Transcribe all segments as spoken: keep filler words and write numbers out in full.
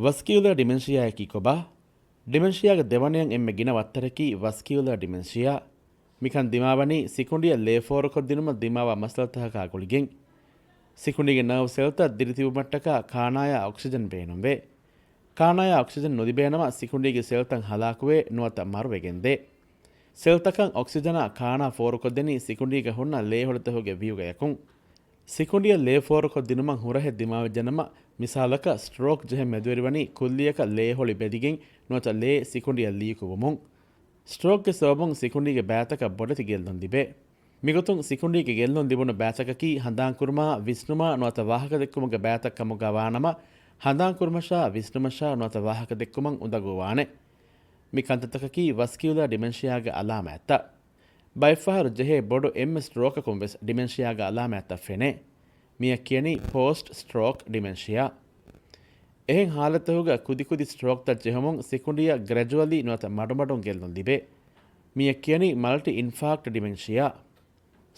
ވަސްކިއުލާ ޑިމެންޝިއާއަކީ ކޮބާ؟ ޑިމެންޝިއާގެ ދެވަނަޔަށް އެންމެ ގިނަ ވައްތަރަކީ ވަސްކިއުލާ ޑިމެންޝިއާ. މިކަން ދިމާވަނީ ސިކުނޑިއަށް ލޭ ފޯރުކޮށްދިނުމަށް ދިމާވާ މައްސަލަތަކާ ގުޅިގެން. ސިކުނޑީގެ ނާވް ސެލްތައް ދިރިތިބުމަށްޓަކާ ކާނާޔާ އޮކްސިޖަން ބޭނުންވޭ. ކާނާޔާ އޮކްސިޖަން ނުލިބޭނަމަ ސިކުނޑީގެ ސެލްތައް ހަލާކުވޭ ނުވަތަ މަރުވެގެންދޭ. ސެލްތަކަށް އޮކްސިޖަނާ ކާނާ ފޯރުކޮށްދެނީ ސިކުނޑީގަ ހުންނަ ލޭހޮޅިތަކުގެ ވިއުގަޔަކުން. ސިކުނޑިއަށް ލޭ ފޯރުކޮށްދިނުމަށް ހުރަހެއް ދިމާވެއްޖެނަމަ، މިސާލަކަށް ސްޓްރޯކް ޖެހޭ މެދުވެރިވަނީ ކުއްލިއަކަށް ލޭހޮޅި ބެދިގެން ނުވަތަ ލޭ ސިކުނޑިއަށް ލީކުވުމުން. ސްޓްރޯކްގެ ސަބަބުން ސިކުނޑީގެ ބައިތަކަށް ބޮޑެތި ގެއްލުން ލިބޭ. މިގޮތުން ސިކުނޑީގެ ގެއްލުން ލިބުނު ބައިތަކަކީ ހަނދާންކުރުމާ، ވިސްނުމާ ނުވަތަ ވާހަކަދެއްކުމުގެ ބައިތައް ކަމުގަ ވާނަމަ، ހަނދާންކުރުމަށާ، ވިސްނުމަށާ ނުވަތަ ވާހަކަދެއްކުމަށް އުނދަގޫވާނެ. މި ކަންތައްތަކަކީ ވަސްކިއުލާ ޑިމެންޝިއާގެ އަލާމާތްތައް. ބައެއްފަހަރު ޖެހޭ ބޮޑު އެންމެ ސްޓްރޯކަކުން ވެސް ޑިމެންޝިއާގެ އަލާމާތްތައް ފެނޭ. މިއަށް ކިޔަނީ ޕޯސްޓް ސްޓްރޯކް ޑިމެންޝިއާ. އެހެން ހާލަތުތަކުގަ ކުދިކުދި ސްޓްރޯކްތައް ޖެހުމުން ސިކުނޑިއަށް ގްރެޖުއަލީ ނުވަތަ މަޑުމަޑުން ގެއްލުން ލިބޭ. މިއަށް ކިޔަނީ މަލްޓި އިންފާކްޓް ޑިމެންޝިއާ.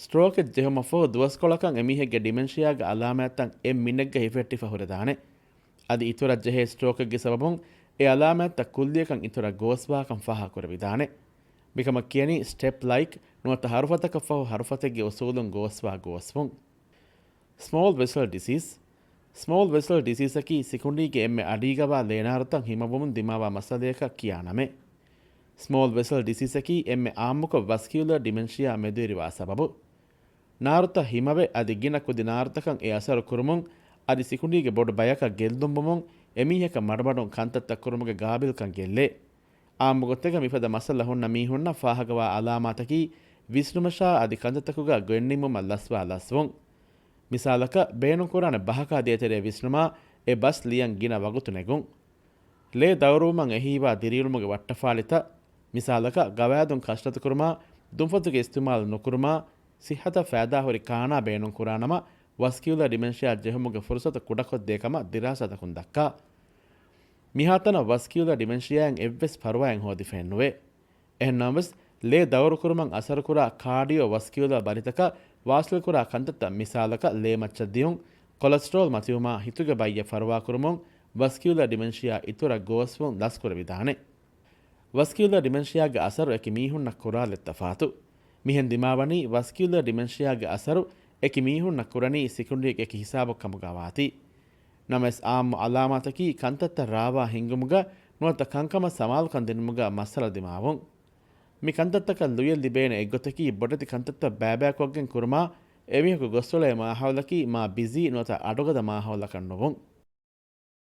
ސްޓްރޯކެއް ޖެހުމަށްފަހު ދުވަސްކޮޅަކަށް އެމީހެއްގެ ޑިމެންޝިއާގެ އަލާމާތްތައް އެއް މިނެއްގަ ހިފެއްޓިފަ ހުރެދާނެ. އަދި އިތުރަށް ޖެހޭ ސްޓްރޯކެއްގެ ސަބަބުން އެ އަލާމާތްތައް ކުއްލިއަކަށް އިތުރަށް ގޯސްވާކަން ފާހަގަކުރެވިދާނެ. މިކަމަށް ކިޔަނީ ސްޓެޕް ލައިކް ނުވަތަ ހަރުފަތަކަށްފަހު ހަރުފަތެއްގެ އުސޫލުން ގޯސްވާ ގޯސްވުން. ސްމޯލް ވެސަލް ޑިސީސް. ސްމޯލް ވެސަލް ޑިސީސަކީ ސިކުނޑީގެ އެންމެ އަޑީގަވާ ލޭނާރުތައް ހިމަވުމުން ދިމާވާ މައްސަލަޔަކަށް ކިޔާ ނަމެއް. ސްމޯލް ވެސަލް ޑިސީސަކީ އެންމެ އާއްމުކޮށް ވަސްކިއުލަރ ޑިމެންޝިއާ މެދުވެރިވާ ސަބަބު. ނާރުތައް ހިމަވެ، އަދި ގިނަ ކުދި ނާރުތަކަށް އެ އަސަރު ކުރުމުން، އަދި ސިކުނޑީގެ ބޮޑު ބަޔަކަށް ގެއްލުންވުމުން، އެމީހަކަށް މަޑުމަޑުން ކަންތައްތައް ކުރުމުގެ ގާބިލްކަން ގެއްލޭ. އާއްމުގޮތެއްގަ މިފަދަ މައްސަލަ ހުންނަ މީހުންނަށް ފާހަގަވާ އަލާމާތަކީ، ވިސްނުމަށާ އަދި ކަންތައްތަކުގަ ގޮތްނިންމުމަށް ލަސްވާ ލަސްވުން. މިސާލަކަށް، ބޭނުންކުރާނެ ބަހަކާ ދޭތެރޭ ވިސްނުމާ، އެ ބަސް ލިޔަން ގިނަ ވަގުތު ނެގުން. ލޭ ދައުރުވުމަށް އެހީވާ ދިރިއުޅުމުގެ ވައްޓަފާޅިތައް، މިސާލަކަށް، ގަވާއިދުން ކަށްނަދުކުރުމާ، ދުންފަތުގެ އިސްތިމާލު ނުކުރުމާ، ސިއްހަތަށް ފައިދާހުރި ކާނާ ބޭނުންކުރާނަމަ، ވަސްކިއުލަރ ޑިމެންޝިއާ ޖެހުމުގެ ފުރުސަތު ކުޑަކޮށްދޭ ކަމަށް ދިރާސާތަކުން ދައްކާ. މިހާތަނަށް ވަސްކިއުލަރ ޑިމެންޝިއާއިން އެއްވެސް ފަރުވާއެއް ހޯދިފައެއްނުވޭ. އެހެންނަމަވެސް، ލޭ ދައުރުކުރުމަށް އަސަރުކުރާ ކާޑިއޯ ވަސްކިއުލާ ބަލިތަކަށް ވާސިލްކުރާ ކަންތައްތައް، މިސާލަކަށް، ލޭމައްޗަށް ދިޔުން، ކޮލެސްޓްރޯލް މަތިވުމާ، ހިތުގެ ބައްޔަށް ފަރުވާކުރުމުން، ވަސްކިއުލާ ޑިމެންޝިއާ އިތުރަށް ގޯސްވުން ލަސްކުރެވިދާނެ. ވަސްކިއުލާ ޑިމެންޝިއާގެ އަސަރު އެކި މީހުންނަށް ކުރާ ލެއްތަފާތު. މިހެން ދިމާވަނީ، ވަސްކިއުލާ ޑިމެންޝިއާގެ އަސަރު އެކި މީހުންނަށް ކުރަނީ ސިކުނޑިއެއް އެކި ހިސާބަށް ކަމުގަ ވާތީ. ނަމަވެސް، އާއްމު އަލާމާތަކީ ކަންތައްތައް ރާވާ ހިންގުމުގަ ނުވަތަ ކަންކަމަށް ސަމާލުކަން ދިނުމުގަ މައްސަލަ ދިމާވުން. މި ކަންތައްތަކަށް ލުޔެއް ލިބޭނެ އެއްގޮތަކީ ބޮޑެތި ކަންތައްތައް ބައިބައިކޮށްގެން ކުރުމާ، އެމީހަކު ގޮސްއުޅޭ މާހައުލަކީ މާ ބިޒީ ނުވަތަ އަޑުގަދަ މާހައުލަކަށް ނުވުން.